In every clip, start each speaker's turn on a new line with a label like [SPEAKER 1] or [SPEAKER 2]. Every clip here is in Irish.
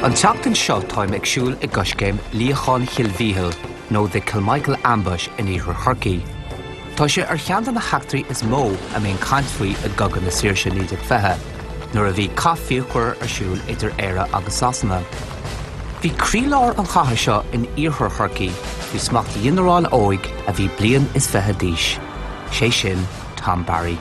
[SPEAKER 1] An tseachtain seo táim ag siúl i gcoiscéim Luíochán Chill Mhíchíl, nó The Kilmichael Ambush in iarthar Chorcaí. Tá sé ar cheann de na heachtraí is mó a mbíonn caint faoi i gCogadh na Saoirse 1920, nuair a bhí cath fíochmhar ar siúl idir Éire agus Sasana. Bhí croílár an chatha seo in iarthar Chorcaí, faoi smacht ghinearáil óig a bhí bliain is fiche d'aois, sé sin, Tom Barry.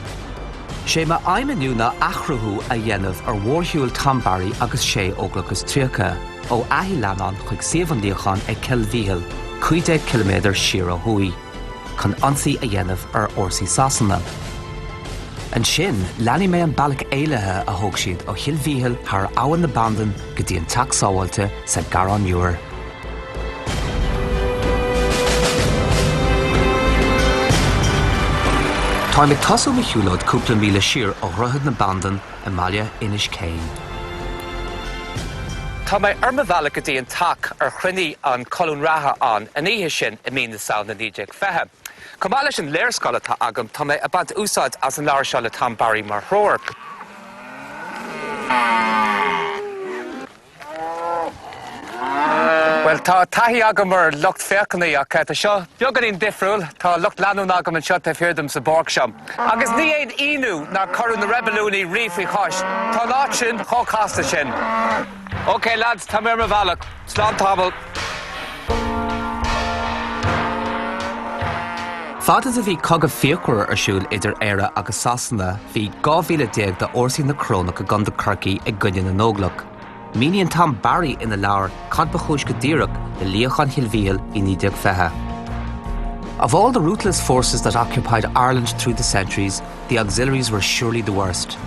[SPEAKER 1] Sé m'aidhm inniu ná athchruthú a dhéanamh ar mhórshiúl Tom Barry agus sé óglach is 30, ó Áth Uí Leannáin chuig suíomh an luíocháin ag Cill Mhíchíl, 15 ciliméadar siar ó thuaidh, chun ionsaí a dhéanamh ar fhórsaí Sasana. Ansin, leanfaidh mé an bealach éalaithe a thóg siad ó Chill Mhíchíl thar Abhainn na Bandan go dtí an Teach Sábháilte sa Gharrán Iúir. Táim ag tosú mo shiúlóid cúpla míle siar ó Dhroichead na Bandan i mbaile Inis Céin. Tá mé ar mo bhealach go dtí an teach ar chruinnigh an Colún Reatha ann an oíche sin i mí na Samhna 1920. Chomh maith leis an léarscáil atá agam, tá mé ag baint úsáid as an leabhar seo le Tom Barry mar threoir. Bhuel, tá taithí agam ar lucht féachana ach tá seo beagáinín difriúil. Tá lucht leanúna agam anseo taobh thiar dom sa bpáirc seo. Agus ní haon ionadh nár cuireadh na reibiliúnaigh riamh faoi chois. Tá an áit sin chomh casta sin. Ok, lads, tá mé ar mo bhealach. Slán tamall. Fad is a bhí cogadh fíochmhar ar siúl idir Éire agus Sasana, bhí 12,000 d'fhórsaí na Corónach i gContae Chorcaí i gcoinne na nÓglach. Míníonn Tom Barry ina leabhar cad ba chúis go díreach le Luíochán Chill Mhíchíl i 1920. Of all the ruthless forces that occupied Ireland through the centuries, the auxiliaries were surely the worst.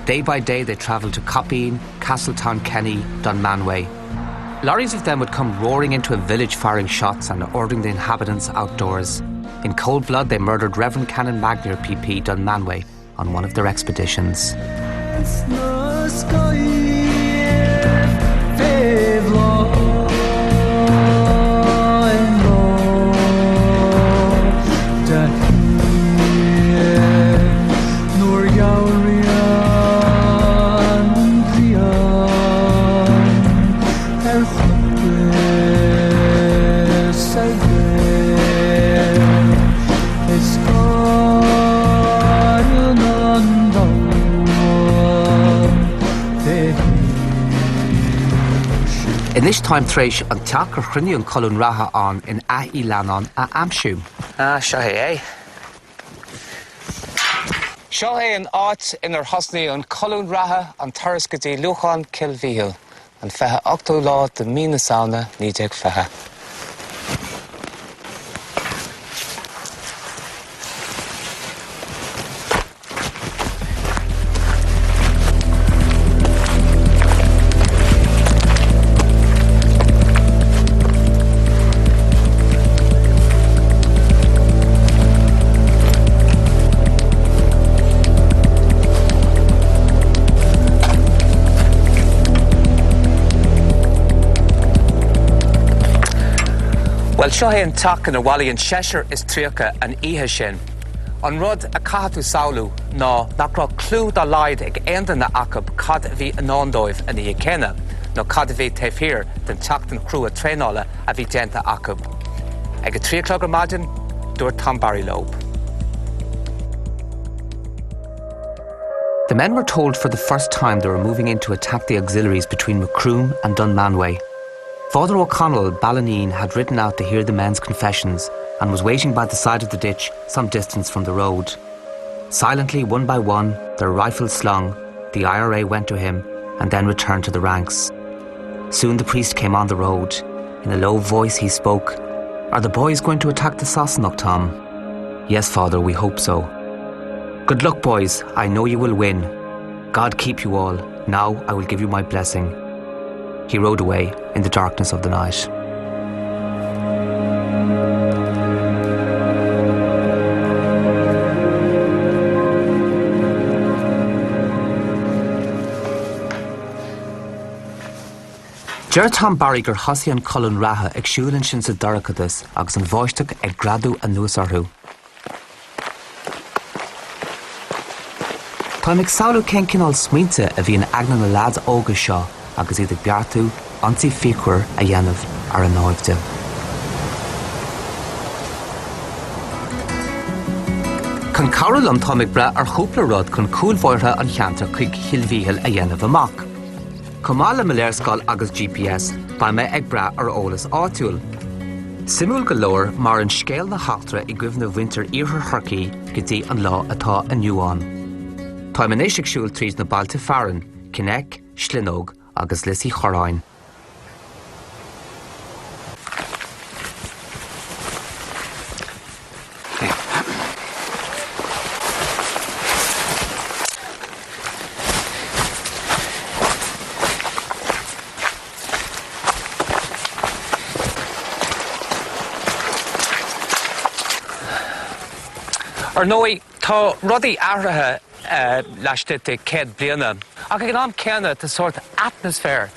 [SPEAKER 1] Day by day they travelled to Coppeen, Castletownkenny, Dunmanway. Lorries of them would come roaring into a village firing shots and ordering the inhabitants outdoors. In cold blood they murdered Reverend Canon Magnier PP Dunmanway on one of their expeditions. Anois táim tar éis an teach ar chruinnigh an Colún Reatha ann in Áth Uí Leannáin a aimsiú. Ah, seo é é. Seo é an áit inar thosnaigh an Colún Reatha an turas go dtí Luíochán Cill Mhíchíl. An 28ú lá de mí na Samhna 1920. Bhuel, seo é an teach inar bhailigh an seisear is 30 an oíche sin. An rud a caithfidh tú samhlú ná nach raibh clue dá laghad ag aon duine acu cad a bhí i ndán dóibh an oíche céanna, nó cad a bhí taobh thiar den tseachtain chrua traenála a bhí déanta acu. Ag a trí a chlog ar maidin, dúirt Tom Barry leo. The men were told for the first time they were moving in to attack the auxiliaries between Macroom and Dunmanway. Father O'Connell, Ballineen, had ridden out to hear the men's confessions and was waiting by the side of the ditch some distance from the road. Silently, one by one, their rifles slung, the IRA went to him and then returned to the ranks. Soon the priest came on the road. In a low voice he spoke, Are the boys going to attack the Sassenach, Tom? Yes, father, we hope so. Good luck, boys. I know you will win. God keep you all. Now I will give you my blessing. He rode away in the darkness of the night. Deir Tom Barry gur thosaigh an Colún Reatha ag siúl ansin sa dorchadas agus an bháisteach ag greadadh anuas orthu. Táim ag samhlú cén cineál smaointe a bhí in aigne na leaids óga seo agus iad ag beartú ionsaí fíochmhar a dhéanamh ar a naimhde. Chun cabhrú liom táim ag brath ar chúpla rud chun cúlbhóithre an cheantair chuig Cill Mhíchil a dhéanamh amach. Chomh maith le mo léarscáil agus GPS, beidh mé ag brath ar eolas áitiúil. Suimiúil go leor, maireann scéal na heachtra i gcuimhne mhuintir Iarthar Chorcaí go dtí an lá atá inniu ann. Táim anois ag siúl tríd na bailte fearainn, Kinneck, Slinnogue agus Lios Uí Chorráin. Ar ndóigh, tá rudaí athraithe laistigh de 100 bliana, ach ag an am céanna tá sórt atmaisféar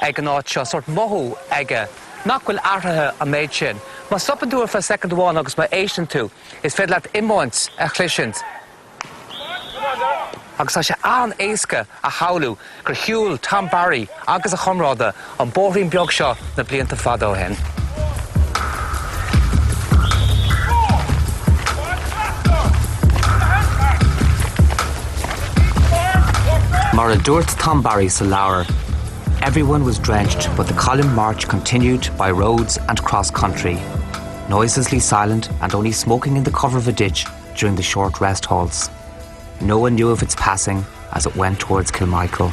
[SPEAKER 1] ag an áit seo, sórt mothú aige nach bhfuil athraithe an méid sin. Má stopann tú ar feadh soicind amháin agus má éisteann tú, is féidir leat iomáint a chloisint. Agus tá sé an-éasca a shamhlú gur shiúil Tom Barry agus a chomrádaithe an bóithrín beag seo na blianta fada ó shin. Mar a dúirt Tom Barry sa leabhar, Everyone was drenched but the column march continued by roads and cross country, noiselessly silent and only smoking in the cover of a ditch during the short rest halts. No one knew of its passing as it went towards Kilmichael.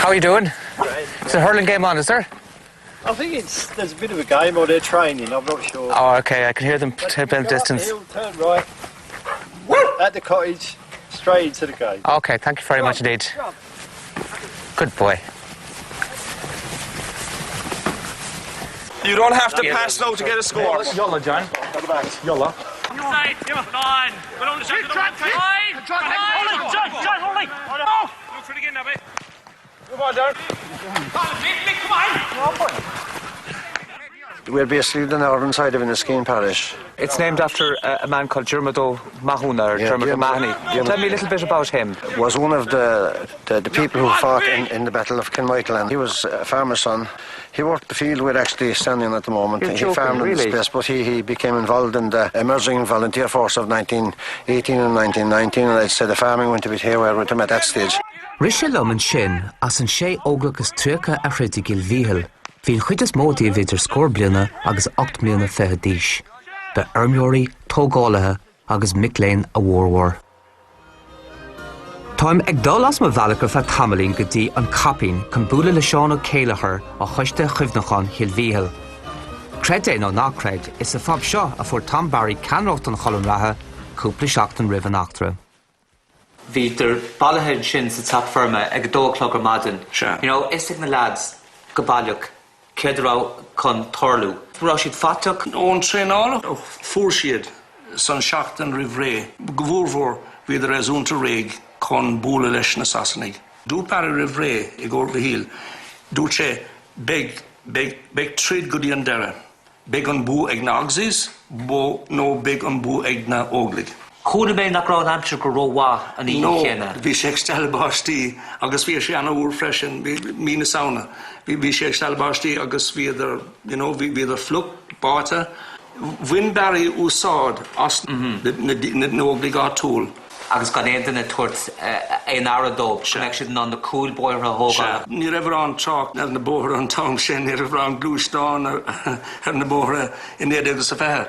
[SPEAKER 1] How are you doing?
[SPEAKER 2] Great.
[SPEAKER 1] It's a hurling game on, is there?
[SPEAKER 2] I think it's there's a bit of a game or they're training, I'm not sure.
[SPEAKER 1] Oh, okay, I can hear them a bit of distance.
[SPEAKER 2] Hill, turn right at the cottage, straight into the game.
[SPEAKER 1] Okay, thank you very much indeed. Good boy.
[SPEAKER 3] You don't have to pass now to get a score.
[SPEAKER 4] Yolla, John. Yolla.
[SPEAKER 5] We're basically the northern side of Inniskeen parish.
[SPEAKER 1] It's named after a, a man called Diarmuid O'Mathúna or
[SPEAKER 5] Yeah,
[SPEAKER 1] Diarmuid
[SPEAKER 5] Diarmuid-
[SPEAKER 1] O'Mahony.
[SPEAKER 5] Diarmuid-
[SPEAKER 1] Tell me a little bit about him.
[SPEAKER 5] Was one of the, the, the people who fought in, in the Battle of Kilmichael and he was a farmer's son. He worked the field we're actually standing at the moment.
[SPEAKER 1] You're
[SPEAKER 5] he
[SPEAKER 1] joking,
[SPEAKER 5] farmed in this
[SPEAKER 1] really?
[SPEAKER 5] place, but he, he became involved in the emerging volunteer force of 1918 and 1919 and I'd say the farming went a bit haywire with him at that stage.
[SPEAKER 1] Rith sé liom ansin as an sé óglach is 30 a throid i gCill Mhíchil, bhí an chuid is mó díobh idir scór bliana agus 8 mbliana fichead d'aois. Ba fheirmeoirí, tógálaithe agus mic léinn a bhformhór. Táim ag dul as mo bhealach ar feadh tamaillín go dtí an Caipín chun bualadh le Seán Ó Céileachair ó Choiste Chuimhneacháin Chill Mhíchil. Creid é nó ná creid, is sa phub seo a fuair Tom Barry ceannaireacht an cholúin reatha cúpla seachtain roimh an eachtra. Bhíodar bailithe ansin sa teach feirme ag a dó a chlog ar maidin.
[SPEAKER 3] Sea.
[SPEAKER 1] Ní raibh a fhios ag na leaids go baileach céard a raibh chun tarlú. Raibh siad faiteach.
[SPEAKER 3] Ón traenáil a fuair siad san seachtain roimh ré, go mhórmhór bhíodar réasúnta réidh chun bualadh leis na Sasanaigh. Dúirt Barry roimh ré i gcomhair Mhichíl, dúirt sé, beidh, beidh, beidh troid go dtí an deireadh. Beidh an bua ag na Auxies, bó, nó beidh an bua ag na Óglaigh.
[SPEAKER 1] Chuala mé nach raibh an aimsir go rómhaith an oíche
[SPEAKER 3] No,
[SPEAKER 1] chéanna.
[SPEAKER 3] bhí sé ag stealladh báistí agus bhí sé an-fhuar freisin, bhí, mí na Samhna. Bhí, bhí sé ag stealladh báistí agus bhíodar, you know, bhí, bhíodar fliuch, báite. Bhain Barry úsáid as na, na, na, na hÓglaigh áitiúil.
[SPEAKER 1] agus gan aon duine ag tabhairt aon aire dóibh, go mbeadh siad in ann na cúlbhóithre a thógáil.
[SPEAKER 3] Sea. Ní raibh aon trácht ar na bóithre an t-am sin, ní raibh aon gluaisteán ar na bóithre i 1920.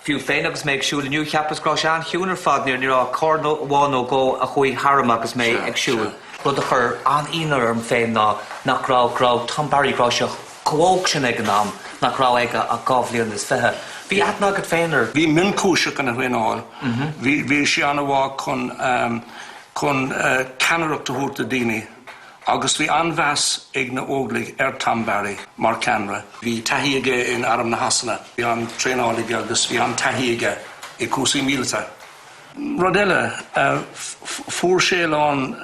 [SPEAKER 1] Fiú féin agus mé ag siúl inniu, cheapas go raibh sé an-chiúin ar fad, ní raibh ach carr amháin nó dhó a chuaigh tharam agus mé ag siúl. Rud a chuir an-ionadh orm féin ná nach raibh, go raibh Tom Barry, go raibh sé chomh hóg sin ag an am, nach raibh aige ach dhá bhliain is fiche. Bhí aithne agat féin air?
[SPEAKER 3] Bhí mionchúiseach ina thraenáil. Bhí, bhí sé an-mhaith chun, chun ceannaireacht a thabhairt do daoine agus bhí an-mheas ag na Óglaigh ar Tom Barry mar cheannaire. Bhí taithí aige in Arm na Shasana, bhí an-traenáil aige agus bhí an-taithí aige i cúrsaí míleata. Rud eile, fuair sé a lán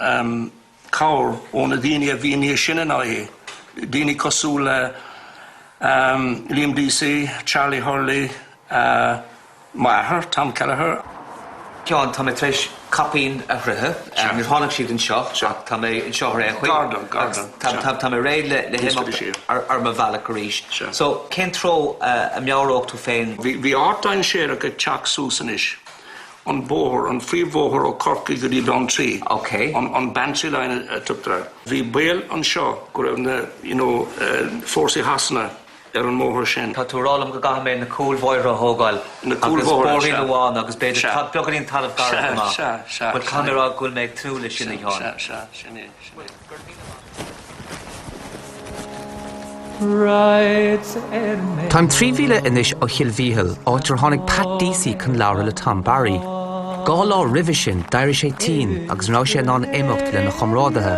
[SPEAKER 3] cabhair ó na daoine a bhí níos sine ná é, daoine cosúil le Liam Deasy, Charlie Hurley. M'athair, Tom Kelleher.
[SPEAKER 1] Sheáin, tá mé tar éis caipín a shroicheadh. Níor tháinig siad anseo ach tá mé anseo ar aon chaoi.
[SPEAKER 3] Gar dó, gar dó.
[SPEAKER 1] Tá mé réidh le himeacht ar mo bhealach arís. So, cén treo a meabhródh tú féin?
[SPEAKER 3] Bhí áit dainséarach ag teacht suas anois, an bóthar, an phríomhbhóthar ó Chorcaigh go dtí Beanntraí, an Bantry Line a tugtar air. Bhí baol anseo go raibh na, you know, fórsaí Shasana ar an mbóthar sin.
[SPEAKER 1] Tá tú ag rá liom go gcaithfidh mé na cúlbhóithre a thógáil agus bóithrín amháin agus b'fhéidir beagáinín talamh garbh go maith. Bhuel, caithfidh mé a rá go bhfuil mé ag tnúth leis sin, a Sheáin.
[SPEAKER 3] Sea, sea, sin é, sin é.
[SPEAKER 1] Táim 3 mhíle anois ó Chill Mhíchíl, áit ar tháinig Pat Deasy chun labhartha le Tom Barry. 2 lá roimhe sin d'éirigh sé tinn agus ní raibh sé in ann imeacht lena chomrádaithe.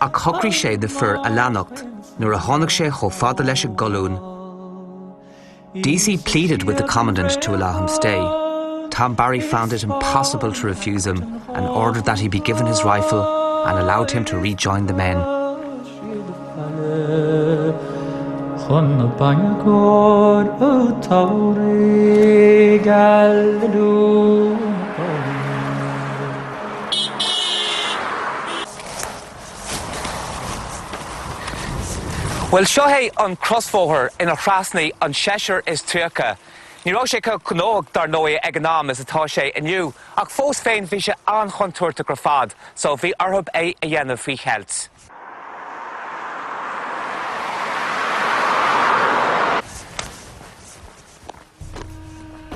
[SPEAKER 1] Ach shocraigh sé na fir a leanacht nuair a tháinig sé chomh fada leis an gcolún. Deasy pleaded with the commandant to allow him stay. Tom Barry found it impossible to refuse him and ordered that he be given his rifle and allowed him to rejoin the men. Bhuel, seo é an crosbhóthar inar thrasnaigh an seisear is 30. Ní raibh sé chomh gnóthach, dar ndóigh, ag an am is atá sé inniu, ach fós féin bhí sé an-chontúirteach ar fad, so bhí orthu é a dhéanamh faoi cheilt.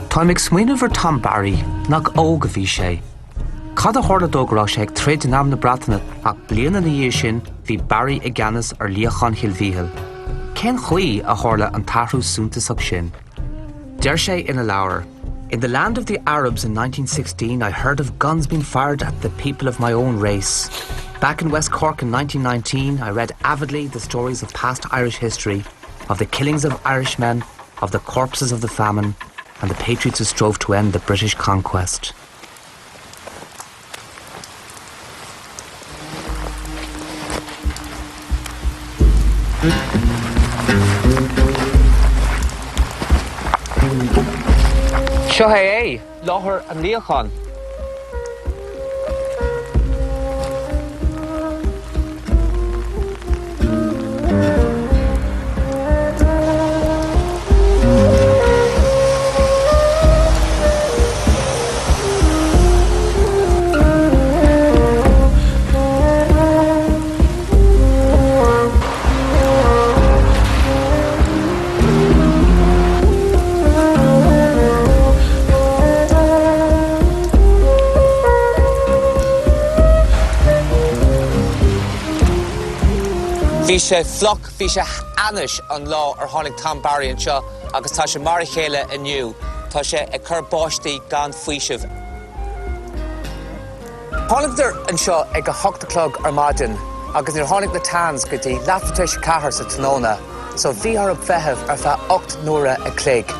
[SPEAKER 1] Táim ag smaoineamh ar Tom Barry, nach óg a bhí sé. Cad a tharla dó go raibh sé ag troid in Arm na Breataine ach bliain ina dhiaidh sin bhí Barry i gceannas ar luíochán Chill Mhíchíl. Cén chaoi a tharla an t-athrú suntasach sin? Deir sé ina leabhar, In the land of the Arabs in 1916 I heard of guns being fired at the people of my own race. Back in West Cork in 1919 I read avidly the stories of past Irish history, of the killings of Irishmen, of the corpses of the famine and the patriots who strove to end the British conquest. Seo é é, láthair an luíocháin. Bhí sé fliuch, bhí sé ainnis an lá ar tháinig Tom Barry anseo agus tá sé mar a chéile inniu. Tá sé ag cur báistí gan faoiseamh. Tháinigeadar anseo ag a hocht a chlog ar maidin agus níor tháinig na Tans go dtí leathuair tar éis a ceathair sa tráthnóna, so bhí orthu feitheamh ar feadh 8 n-uaire a chloig.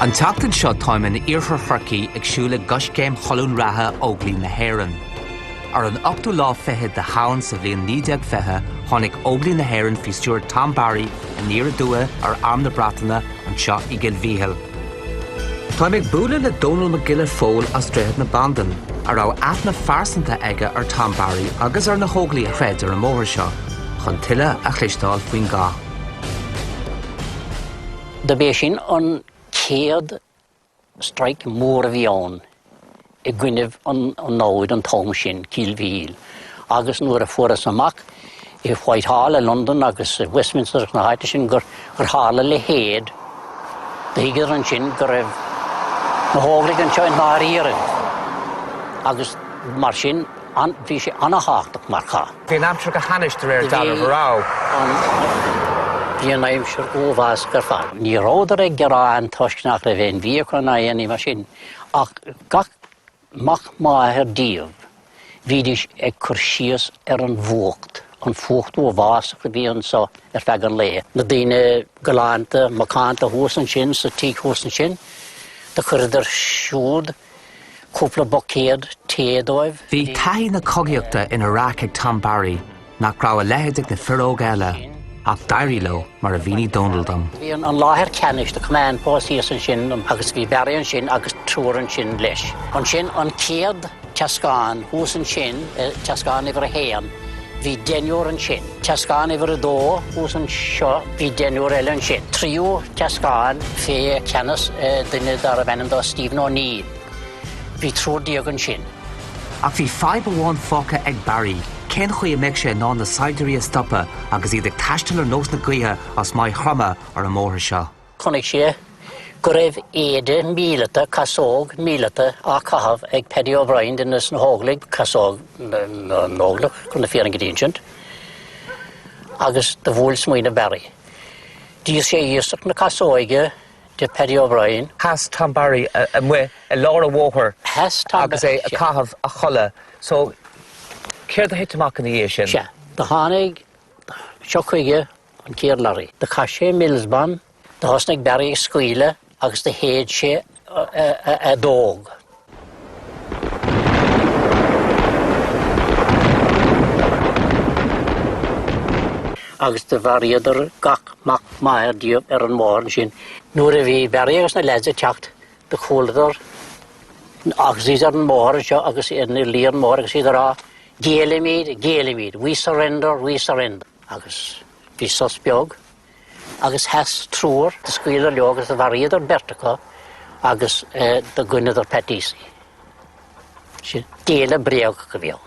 [SPEAKER 1] An tseachtain seo táim in iarthar Chorcaí ag siúl i gcoiscéim cholún reatha Óglaigh na hÉireann. Ar an ochtú lá fichead de Shamhain sa bhliain 1920 tháinig Óglaigh na hÉireann faoi stiúir Tom Barry aniar aduaidh ar Arm na Breataine anseo i gCill Mhíchíl. Táim ag bualadh le Dónal Mac Giolla Phóil as Droichead na Bandan, a raibh aithne phearsanta aige ar Tom Barry agus ar na hÓglaigh a throid ar an mbóthar seo, chun tuilleadh a chloisteáil faoin gcath.
[SPEAKER 6] Dob é sin an chéad strike mór a bhí ann i gcoinnibh an namhaid an t-am sin, Cill Mhichíl, agus nuair a fuarthas amach i Whitehall i Londain agus i Westminster agus na háite sin gur tharla a leithéid, do thuigeadar ansin go raibh na hÓglaigh anseo i ndáiríribh agus mar sin bhí sé ana-thábhachtach mar chath.
[SPEAKER 1] Bhí an aimsir go hainnis de réir dealraimh, an raibh?
[SPEAKER 6] Bhí an aimsir uafásach ar fad. Ní rabhadar ag gearán toisc nach raibh aon bhia acu ná aon ní mar sin, ach gach mac máthar díobh, bhídís ag cur síos ar an bhfuacht, an fuacht uafásach a bhí anso ar feadh an lae. Na daoine galánta, macánta thuas ansin, sa tigh thuas ansin. Do chuireadar siúd cúpla buicéad tae dóibh.
[SPEAKER 1] Bhí taithí na cogaíochta in Iraq ag Tom Barry nach raibh a leithéid ag na fir óga eile, ach d'éirigh leo, mar a mhínigh Dónal dom.
[SPEAKER 6] Bhí an láthair ceannais, the command post thíos ansin agus bhí Barry ansin agus triúr ansin leis. Ansin an chéad teascán thuas ansin, teascán uimhir a haon, bhí deichniúr ansin. Teascán uimhir a dó thuas anseo, bhí deichniúr eile ansin. Tríú teascán fé cheannas duine darbh ainm dó Stephen O'Neill, bhí 13 ansin.
[SPEAKER 1] Ach bhí fadhb amháin fágtha ag Barry, cén chaoi a mbeadh sé in ann na saighdiúirí a stopadh agus iad ag taisteal ar nós na gaoithe as Maigh Chromtha ar an mbóthar seo?
[SPEAKER 6] Chonaic sé go raibh éide míleata, casóg míleata á caitheamh ag Paddy O'Brien, duine des na hÓglaigh, casóg na nÓglach chun na fírinne d'insint, agus do bhuail smaoineamh Barry. D'íos sé iasacht na casóige de Paddy O'Brien.
[SPEAKER 1] Sheas Tom Barry amuigh i lár an bhóthair
[SPEAKER 6] Sheas Tom
[SPEAKER 1] agus é ag caitheamh a chulaith. So, céard a thit amach ina dhiaidh sin?
[SPEAKER 6] Sea, do tháinig, seo chuige an chéad lorry. Do chaith sé Mills bomb, do thosnaigh Barry ag scaoileadh agus do shéid sé a fheadóg. Agus do mharaíodar gach mac máthar díobh ar an mbóthar ansin. Nuair a bhí Barry agus na leaids ag teacht do chualadar Auxies ar an mbóthar anseo agus iad ina luí ar an mbóthar agus iad ag rá, Géillimid, géillimid, we surrender, we surrender. Agus bhí sos beag agus sheas triúr, do scaoileadar leo agus do mharaíodar beirt acu agus do ghoineadar Pat Deasy. Sin géilleadh bréagach a bhí ann.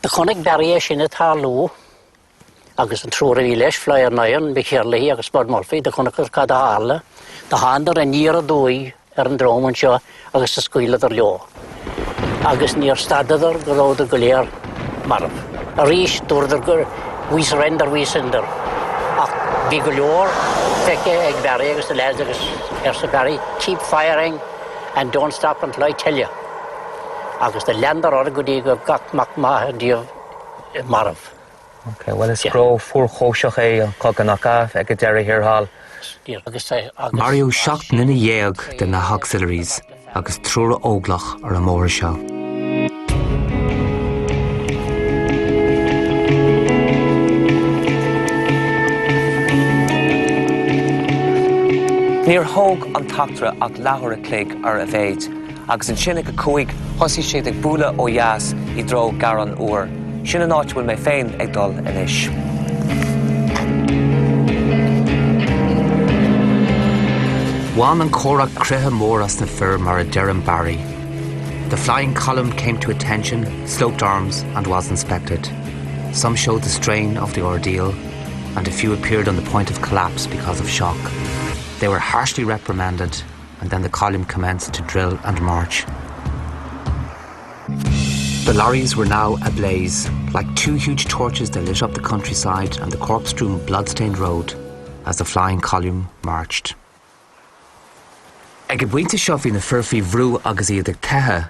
[SPEAKER 6] Do chonaic Barry é sin ag tarlú agus an triúr a bhí leis, Flyer Nyhan, Mick Herlihy agus Spud Murphy, do chonaiceadar cad a tharla. Do thánadar aniar aduaidh ar an drom anseo agus do scaoileadar leo. Agus níor stadadar go rabhadar go léir marbh. Arís dúradar gur we surrender, we surrender. Ach bhí go leor feicthe ag Barry agus na leaids agus arsa Barry, keep firing and don't stop until I tell you. Agus do leanadar orthu go dtí go gach mac máthar díobh marbh.
[SPEAKER 1] Ok, bhuel is gnó fuarchúiseach é an cogadh nach ea, ag an deireadh thiar thall. Maraíodh 17 nduine de na hAuxiliaries agus triúr Óglach ar an mbóthar seo. Níor thóg an t-eachtra ach leathuair a chloig ar a mhéid. Agus ansin ag a 5, thosaigh siad ag bualadh ó dheas i dtreo Garrán Úr. Sin an áit a bhfuil mé féin ag dul anois. Bhain an comhrac croitheadh mór as na fir mar a deireann Barry. The flying column came to attention, sloped arms and was inspected. Some showed the strain of the ordeal and a few appeared on the point of collapse because of shock. They were harshly reprimanded and then the column commenced to drill and march. The lorries were now ablaze, like two huge torches that lit up the countryside and the corpse-strewn bloodstained road as the flying column marched. Ag an bpointe seo bhí na fir faoi bhrú agus iad ag teitheadh.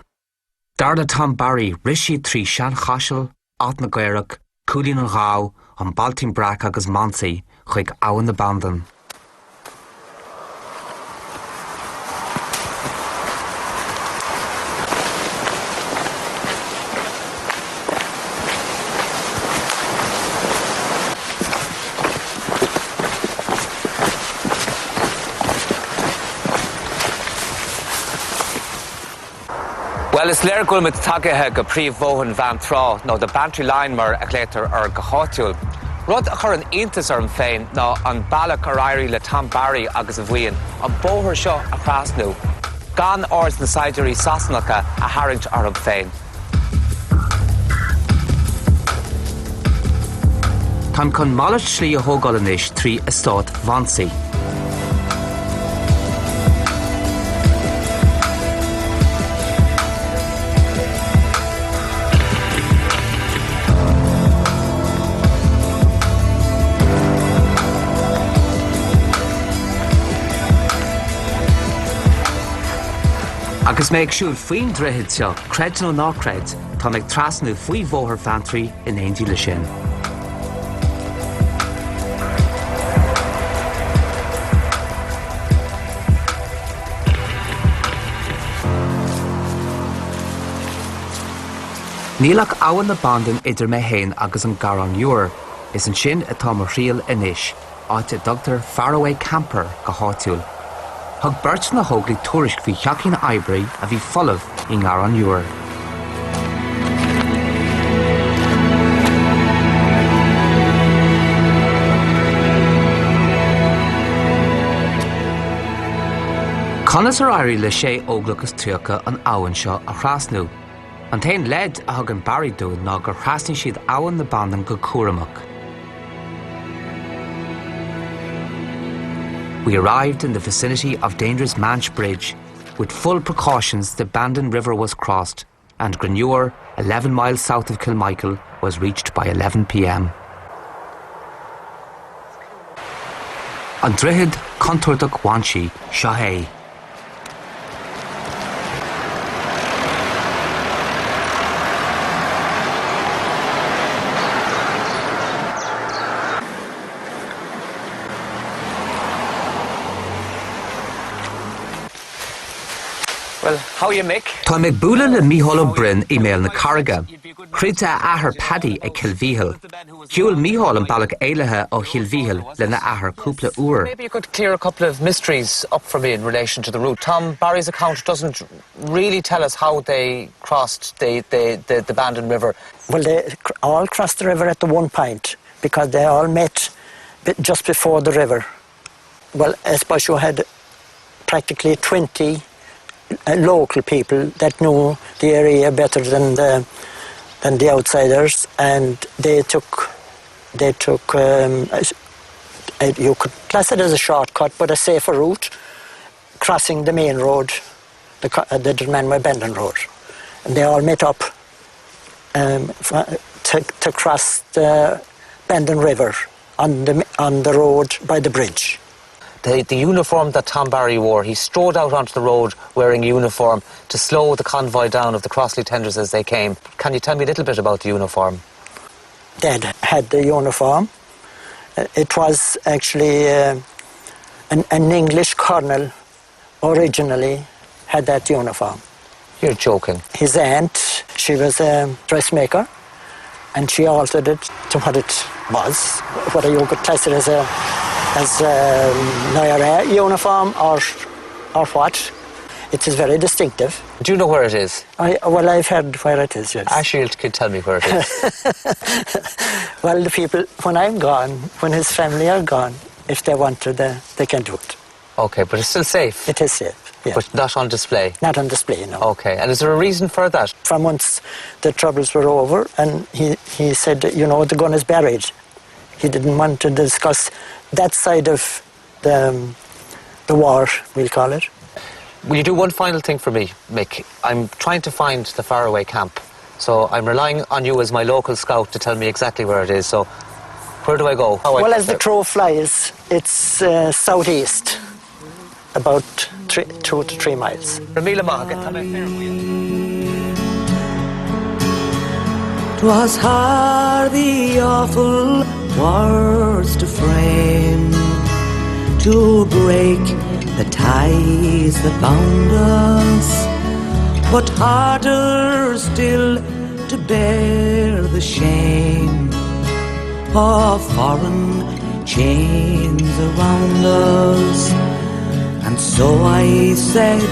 [SPEAKER 1] Dar le Tom Barry, rith siad trí Seanchaiseal, Áth na gCaorach, Cúilín an Ghabha, an Bailtín Breac agus Monsey chuig Abhainn na Bandan. Bhuel, is léir go bhfuil muid tagaithe go príomhbhóthar an Bheanntrá, nó The Bantry Line mar a ghlaotar air go háitiúil. Rud a chuireann iontas orm féin ná an bealach ar éirigh le Tom Barry agus a bhuíon an bóthar seo a thrasnú gan aird na saighdiúirí Sasanacha a tharraingt orthu féin. Táim chun malairt slí a thógáil anois trí eastát Mhonsey. Agus mé ag siúl faoin droichead seo, creid nó ná creid, táim ag trasnú faoi Bhóthar Bheanntraí in éindí leis sin. Níl ach Abhainn na Bandan idir mé féin agus an Garrán Iúir. Is ansin atá mo thriall anois, áit a dtugtar Faraway Camp air go háitiúil. Thug beirt de na hÓglaigh tuairisc faoi theachín oibrí a bhí folamh i nGarrán Iúir. Conas ar éirigh le sé Óglach is 30 an abhainn seo a thrasnú? An t-aon leid a thugann Barry dúinn ná gur thrasnaigh siad Abhainn na Bandan go cúramach. We arrived in the vicinity of dangerous Manch Bridge. With full precautions, the Bandon River was crossed and Granure, 11 miles south of Kilmichael, was reached by 11 p.m. An droichead contúirteach Mhainsigh, seo é.
[SPEAKER 7] Well, how are you Mick?
[SPEAKER 1] Táim ag bualadh le Mícheál Ó Broin i mBéal na Carraige. Throid a athair Paddy ag Cill Mhíchíl. Shiúil Mícheál an bealach éalaithe ó Chill Mhíchíl lena athair cúpla uair.
[SPEAKER 7] Maybe you could clear a couple of mysteries up for me in relation to the route. Tom Barry's account doesn't really tell us how they crossed the, the, the, the Bandon River.
[SPEAKER 8] Well, they all crossed the river at the one point because they all met just before the river. Well, I suppose you had practically 20 uh, local people that knew the area better than the than the outsiders and they took they took um, a, you could class it as a shortcut but a safer route crossing the main road the, uh, the Dunmanway Bendon Road and they all met up um, to, to cross the Bendon River on the, on the road by the bridge.
[SPEAKER 7] The, the uniform that Tom Barry wore, he strode out onto the road wearing a uniform to slow the convoy down of the Crossley tenders as they came. Can you tell me a little bit about the uniform?
[SPEAKER 8] Dad had the uniform. Uh, it was actually uh, an, an English colonel originally had that uniform.
[SPEAKER 7] You're joking.
[SPEAKER 8] His aunt, she was a dressmaker, and she altered it to what it was, whether you could class it as a as a um, uniform or or what. It is very distinctive.
[SPEAKER 7] Do you know where it is?
[SPEAKER 8] I, well, I've heard where it is, yes.
[SPEAKER 7] Ashield could tell me where it is.
[SPEAKER 8] well, the people, when I'm gone, when his family are gone, if they want to, they, they can do it.
[SPEAKER 7] Okay, but it's still safe?
[SPEAKER 8] It is safe, yeah.
[SPEAKER 7] But not on display?
[SPEAKER 8] Not on display, no.
[SPEAKER 7] Okay, and is there a reason for that?
[SPEAKER 8] From once the troubles were over, and he, he said, you know, the gun is buried. He didn't want to discuss that side of the, um, the war, we'll call it.
[SPEAKER 7] Will you do one final thing for me, Mick? I'm trying to find the faraway camp, so I'm relying on you as my local scout to tell me exactly where it is. So where do I go? How
[SPEAKER 8] well,
[SPEAKER 7] I
[SPEAKER 8] as the crow flies, it's uh, southeast, about three, two to three miles.
[SPEAKER 9] Twas hard the awful words to frame to break the ties that bound us, but harder still to bear the shame of foreign chains around us. And so I said,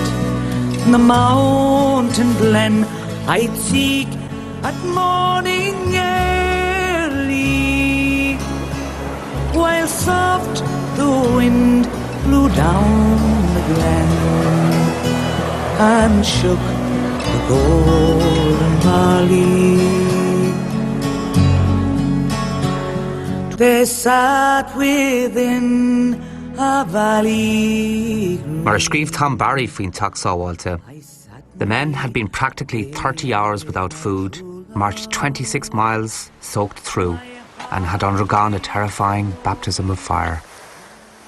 [SPEAKER 9] in the mountain glen I'd seek at morning early, while soft the wind blew down the glen and shook the golden barley. They sat within a valley.
[SPEAKER 1] Mar a scríobh Tom Barry faoin teach sábháilte. The men had been practically 30 hours without food, marched 26 miles, soaked through, and had undergone a terrifying baptism of fire.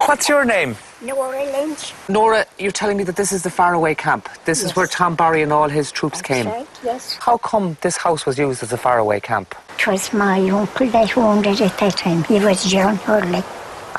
[SPEAKER 7] What's your name?
[SPEAKER 10] Nora Lynch.
[SPEAKER 7] Nora, you're telling me that this is the faraway camp. This
[SPEAKER 10] yes.
[SPEAKER 7] is where Tom Barry and all his troops
[SPEAKER 10] That's
[SPEAKER 7] came.
[SPEAKER 10] Right, yes.
[SPEAKER 7] How come this house was used as a faraway camp?
[SPEAKER 10] It was my uncle that owned it at that time. He was John Hurley.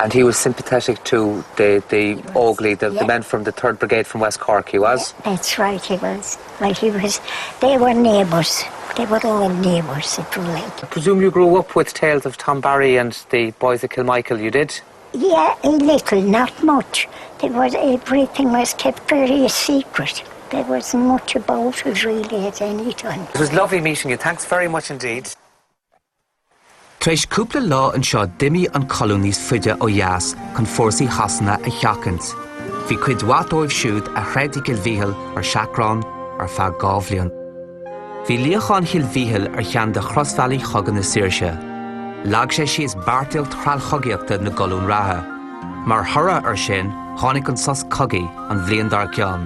[SPEAKER 7] And he was sympathetic to the, the Ogley, the,
[SPEAKER 10] yeah.
[SPEAKER 7] the men from the 3rd Brigade from West Cork, he was?
[SPEAKER 10] Yeah, that's right, he was. Well, he was. They were neighbours. They were all neighbours, if you like.
[SPEAKER 7] I presume you grew up with tales of Tom Barry and the boys at Kilmichael, you did?
[SPEAKER 10] Yeah, a little, not much. There was everything was kept very secret. There wasn't much about it really at any time.
[SPEAKER 7] It was lovely meeting you. Thanks very much indeed.
[SPEAKER 1] Tar éis cúpla lá anseo d'imigh an colún níos faide ó dheas chun fórsaí Shasana a sheachaint. Bhí cuid mhaith dóibh siúd a throid i gCill Mhíchíl ar seachrán ar feadh 2 bhliain. Bhí luíochán Chill Mhíchíl ar cheann de chrosbhealaí Chogadh na Saoirse. Leag sé síos beartaíocht threallchogaíochta na gcolún reatha. Mar thoradh air sin tháinig an sos cogaidh an bhliain dár gcionn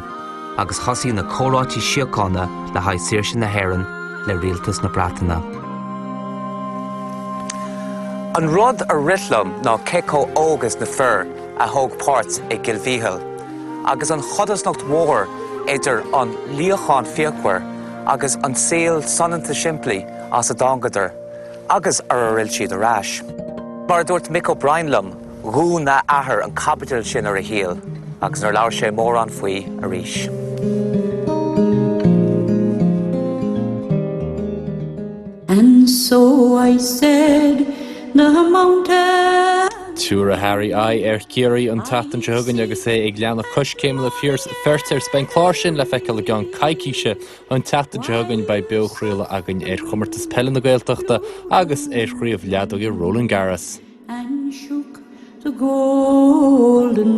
[SPEAKER 1] agus thosaigh na comhráití síochána le haghaidh saoirse na hÉireann le rialtas na Breataine.
[SPEAKER 7] An rud a rith liom ná cé chomh óg is na fir a thóg páirt i gCill Mhíchíl, agus an chodarsnacht mhór idir an luíochán fíochmhar agus an saol soineanta simplí as a dtángadar agus ar ar fhill siad ar ais. Mar a dúirt Mick O'Brien liom, dhún a athair an caibidil sin ar a shaol agus nár labhair sé mórán faoi arís.
[SPEAKER 9] And so I said the mountain.
[SPEAKER 11] Tabharfaidh Harry aghaidh ar Chiarraí an tseachtain seo chugainn agus é ag leanacht coiscéim le Pearse Feirtéar. Beidh an clár sin le feiceáil i gceann coicíse. An tseachtain seo chugainn beidh beo-chraoladh againn ar Chomórtas Peile na Gaeltachta agus ar Chraobh Leadóige Roland Garros.
[SPEAKER 9] And shook the golden.